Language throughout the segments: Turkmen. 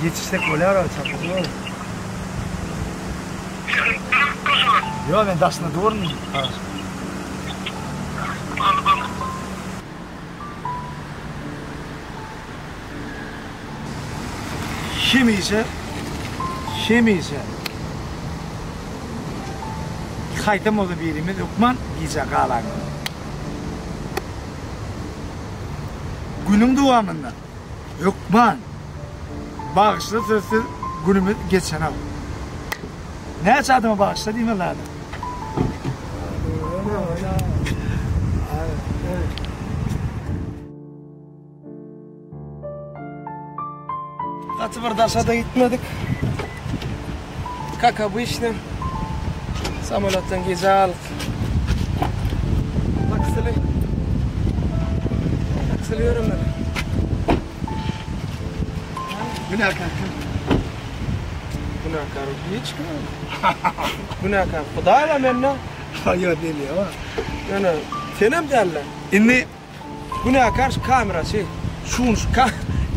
Ýetişsek bolýar o çapyşyk. Ýok men daşynda durun. Hemişe hemişe haýsam bolsa birimiz hökman gijä galaýmaly. Günüň dowamynda hökman bagyşla sözsüz günümiz geçenok. Näçe adama bagyşla diýmeli zady. Gaty bir daşa-da gitmedik. Kak obyçno. Samolýotdan gijä galdyk. Taksili. Taksili ýöremeli. Günäkär kim? Günäkär hiç kim. Günäkär Hudaý-la men-dä. Ýok diýilýär. Ýöne senem däl-le. Indi Günäkär şu kameraçy. Şuň şu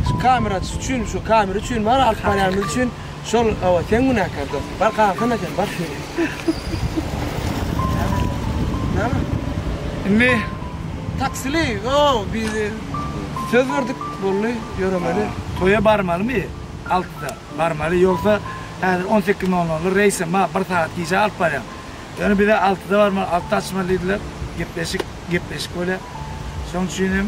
şu kameraçy üçin şu kamera üçin bar alyp barýanymyz üçin şol hawa sen günäkär dost. Bar galsana sen bar. Näme? Indi taksili o biz söz berdik boldy ýöremeli. Toýa barmalymy? Altyda barmaly ýogsa häzir on sekiz nol nolda reýsem bar bir sagat gijä alyp barýan. Ýöne bize altyda barmaly altyda açmaly diýdiler. Gepleşik gepleşik bolýar. Şonuň üçin hem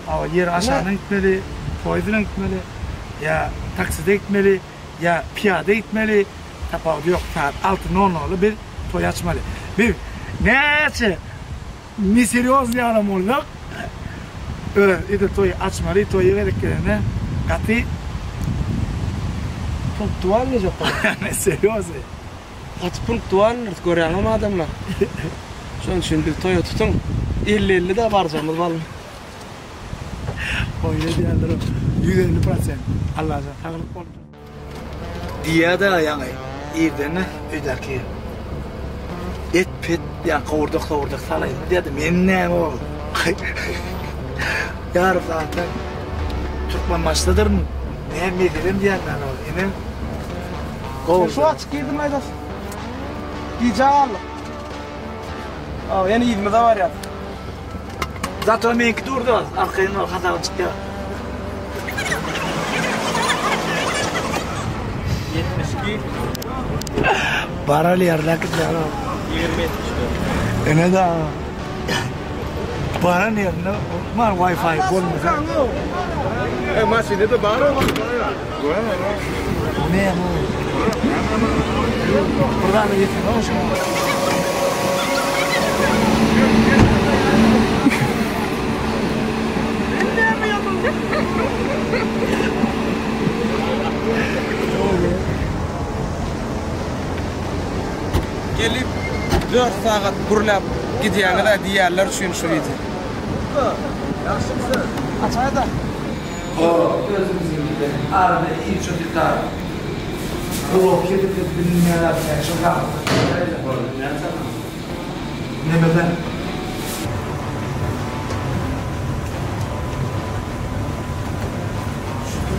awa ýer aşagyndan gitmeli, poýez bilen gitmeli, ýa takside gitmeli, ýa pyýada gitmeli, tapawudy ýok. Sagat alty nol nolda biz toý açmaly. Biz näçe neserýoznyý adam bolsak, öz edil toýy açmaly, toýa gezek gelende gaty Punktual diýjek bolýar. Neserýoznyý. Gaty punktualnyrs görýäňmi adamlar. Şonuň üçin biz toýa tutuň. 50 50 da barjamyz bal. Oýun edýändir o. 150 prosent. Allajan saglyk bolsun. Diýýä-de ýaňy irden öýdäki et pet ýa gowurdak sowurdak salaýyn diýýä-de men näme ol. Ýarym sagatdan Türkmenbaşydadyryn. Näme meselem diýýän men ol. Ine Sen şu açyk girdiň aýdas. Gijä galdyk. Aw, ýene yzymyza barýas. Zato meňki durdy, arkaýyn bol, hasabyň çykýar. 72. Baral ýerine gidýär. 20 74. Ine da. Baran ýerinde bar Wi-Fi bolmasa. E maşynda bar o. Ne bu? Buradan da yetin olsun. Gelip 4 sagat gürläp gidýäňiz-ä diýýärler üçin şu wideo. Açaýda. O özümiziňkide arada hiç otytar. Gulak edip bilinmeýän zat näme şol Nemeden?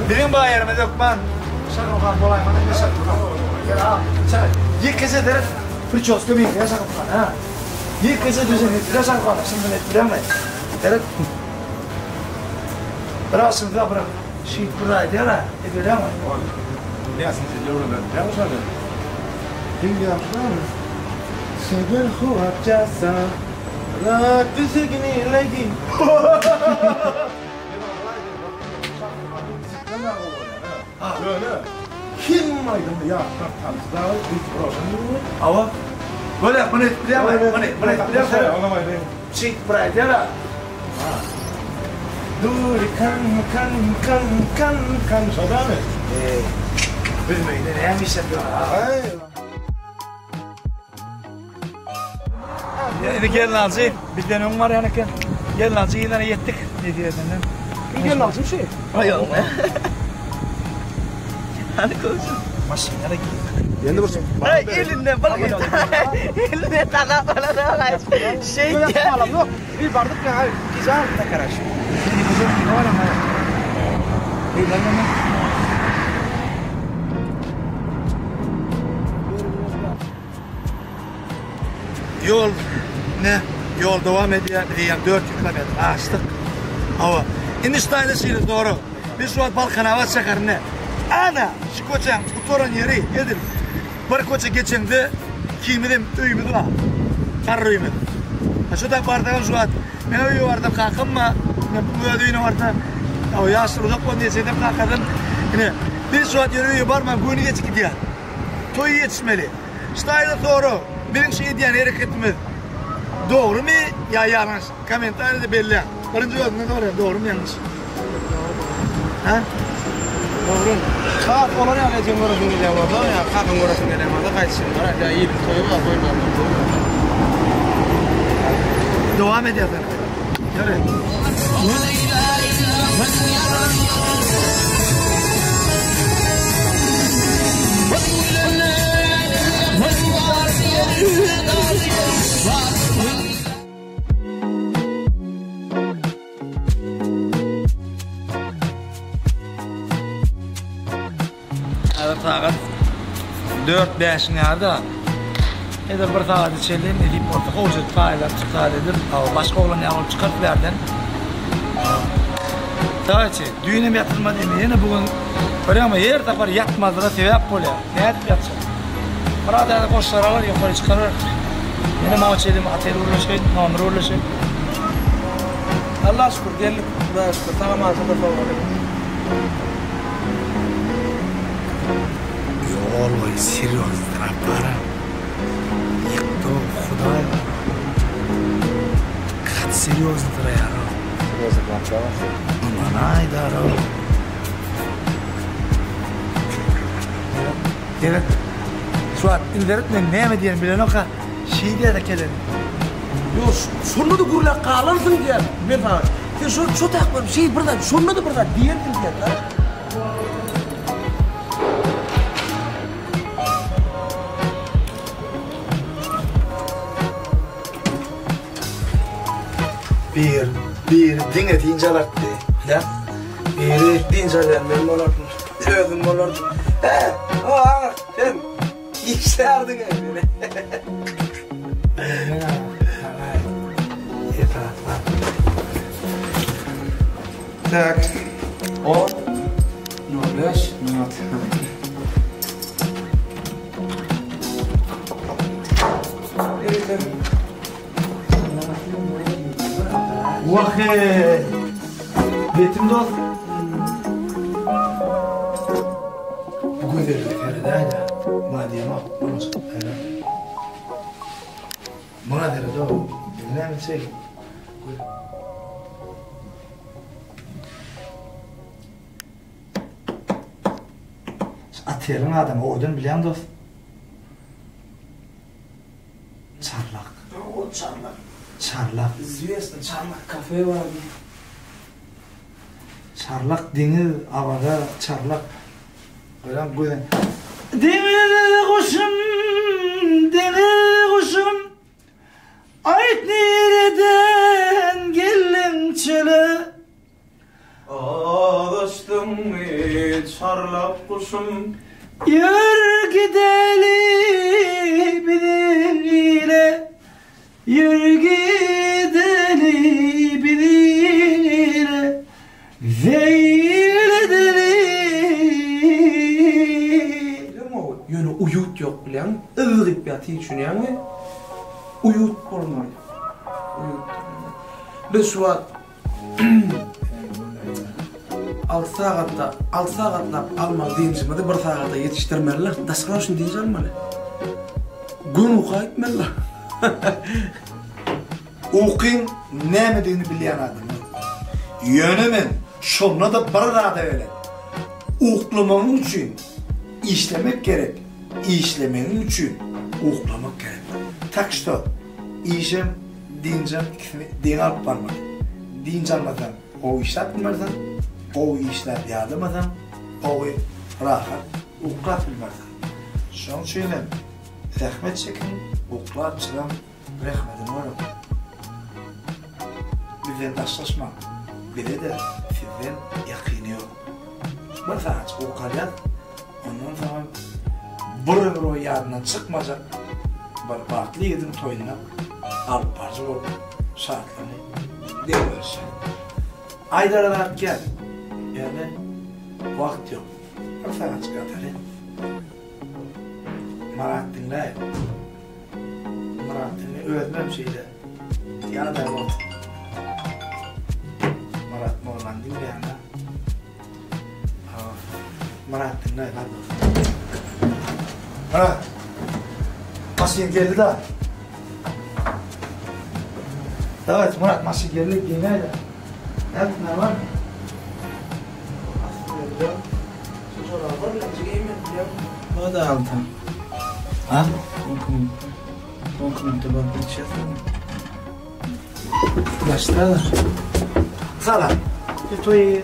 Biziň baýarymyz hökman Şahyr bolaýmaly indi Şahyr. Ýekeje derek priçoska meňzeýär Şahyr ha. Ýekeje düzen etdiler Şahyr hana, şundan edip bilermi? Derek Biraz şunda bir şeýdip bir aýdýar-a, edilýärmi? Näsin öwrenip ýaňşady. Bilýärsiň, Seger huap jasa, Raat düzegini legi. Ýöne kim aýdymy ýatlap tanyş dagy biz proşanymy? Hawa. Bolýar, muny edip bilýärmi? Muny, muny edip bilýärmi? Şeýdip bir aýdýar-a. Duri kan kan kan kan kan şodamy? Eý, bilmeýde näme iş edýär? Indi gelnaljy bizden öň barýan eken. Gelnaljy ýylyna ýetdik netijesinde. Kim gelnaljy şu? Aý ýok. Hany kowşum. Maşyna da girdi. Endi bir Ay elinden bir Elinden tanap alana Şey Alam yok. Bir bardyk ya. Gije aldık da karaş. Ýol ne? Ýol dowam edýär. Biz eýýäm 400 kilometr aşdyk. Hawa. Indi şu taýda şeýle sorag. Biz şu wagt Balkanabat şäherinde. Ana, şu köçäň gutaran ýeri edil bir köçe geçeňde ikimizem öýümiz bar. Garry öýümiz. Ha şu tak barsagam şu wagt men öýe barsam kakam bar. Men bu öz öýüne barsa, o ýaşlar uzak boldy diýsem kakasam. Ine, biz şu wagt ýöne öýe barman göni geçip gidýär. Toýa ýetişmeli. Şu taýda sorag, biziň şu edýän hereketimiz dogrymy ýa ýalňyş? Kommentariýada belläň. Birinji özüňden soraýan, dogrymy ýalňyş? Hä? Dogry. Has olar ýaly ejeň göresiň gelýän bolsa, ýa kakaň göresiň gelýän bolsa gaýdyşyn bar. Ýa iliň toýy bar, goýmaly. Dowam edýär. Ýöre. Häzir sagat 4-5-iň ýary-da. Edil bir sagada çenli nesip bolsa gowja taýlap çykar edip, başga oglan ýaly bolup çykarys bärden. Taýçy, düýn hem ýatyrmady indi ýene bu gün görýäňmi her sapar ýatmazlyga sebäp bolýar. Nädip ýatjak? Biraz häzir goşlar alar ýokary çykarar. Ýene maňa çelim otel gürleşeýin, nomer gürleşeýin. Allaha şükür geldik. Hudaýa şükür sag-aman şurada sowgaly. Ýol boýy serýoz traplara ýykdy hudaý gaty serýozny turaýar Serýozny traplara Aman aýdar Seret şu wagt indi seret men näme diýenimi bilenok ha şeý diýýär kelen. Ýok şonda-da gürläp galarsyň diýýär men saňa. Sen şo şo tak bir şeý bir zat şonda-da bir zat diýersiň diýýär da. Bir, biri diňe dynç alartdy. Ýa? Biri dynç alýan men bolardym. Özüm bolardym. He, o aňyr, sen işlärdiň ey. Tak. 10 05 minut. Wah hey. Betim dost. Bu gözellik seredäýdä. Muňa diýemok. Muňa seredä. Näme çek? Oteliň adamy owadan bilýäň dost. Çarlak. O çarlak. Çarlak. Известно, çarlak kafe bar. Çarlak deňiz, Awaza, Çarlak. Görýäň gözen. Deňiz guşum, deňiz guşum. Aýt nireden geldiň çöle? Azaşdyňmy çarlak guşum. Ýör gideli biziň ile, Ýör gideli biziň ile, Zeýl edeli. Bilemok, ýöne uýut ýok bilýäňmi? Yzgyp ýatyr düşünýäňmi? Uýut bolmaly. Uýut. Biz şu wagt Alty sagatda, alty sagatlap almaly dynjymyzy bir sagada ýetişdirmeli-le. Daşgara üçin dynç almaly. Göni uka gitmeli-le. Ukyň nämedigini bilýän adam ýok. Ýöne men şonda-da bir zada belet. Uklamagyň üçin işlemek gerek, işlemegiň üçin uklamak gerek. Tak şto, işem Dynjam ikisini deň alyp barmaly. Dynç almasaň gowy işläp bilmersiň, gowy işläp ýadamasaň gowy rahat uklap bilmersiň. Şonuň üçin hem zähmet çekiň, uklap çykaň rehmetini görüň. Bizden daşlaşmaň. Bize-de sizden ýakyny ýok. Bir sagatjyk uky alýas, ondan soňam bir ömür boýy ýadyndan çykmajak. Bir bagtly ýigidiň toýunda alyp baryjy bolup şatlygyny deň bölüşýär. Aýdara zat kän, ýöne wagt ýok. Bir sagatjyk ýataly. Myrat diňläý. Myrat diňle, özümem şeýle ýadaý bolup. Myrat mollany diňleýän-dä. Myrat diňle, Myrat. Maşyn geldi da. Dawayt Myrat maşyn geldi, geňäýle. Nädip näme bar? O da alta. Ha? 10 minutda baryp ýetişýäs. Başda. Salam. Toý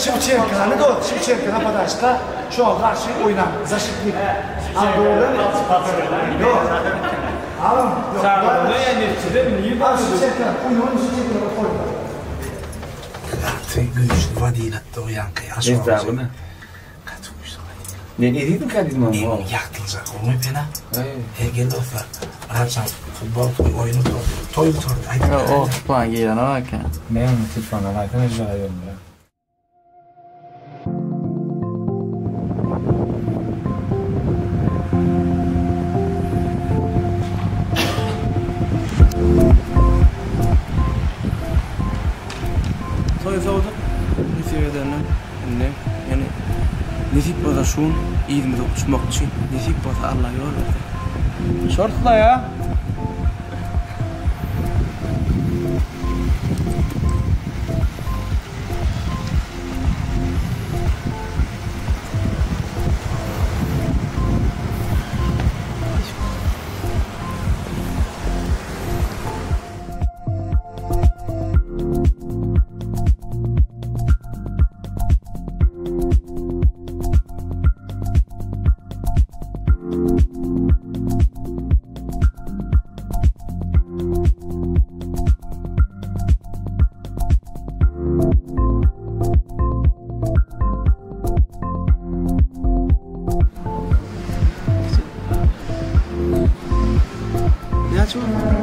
Şewçenkany dost, Şewçenko napadaçda şoňa garşy oýnan zaşitnik. A dogrudanmy? Ýok. Agam, ýok. A Şewçenko, oýnan Şewçenko oýnar. Gaty güýçli wadilatda o ýaňky Esdaglymy? Gaty güýçli wadilat. Men ezizimkä diýdim oňa. Emin ýagtyljak gowy pena. He gel dostlar. Myratjan futbol toý oýny gutardy. Toý gutardy. Aýdyp O plan girenok eken. Näme telefon alaýsana jaý onda. Toý sowduk. Nesip edenden indi ýene nesip bolsa şu gün yzymyza uçmakçy. Nesip bolsa Allah ýol berse. Şortlaýa. Näçe boldy?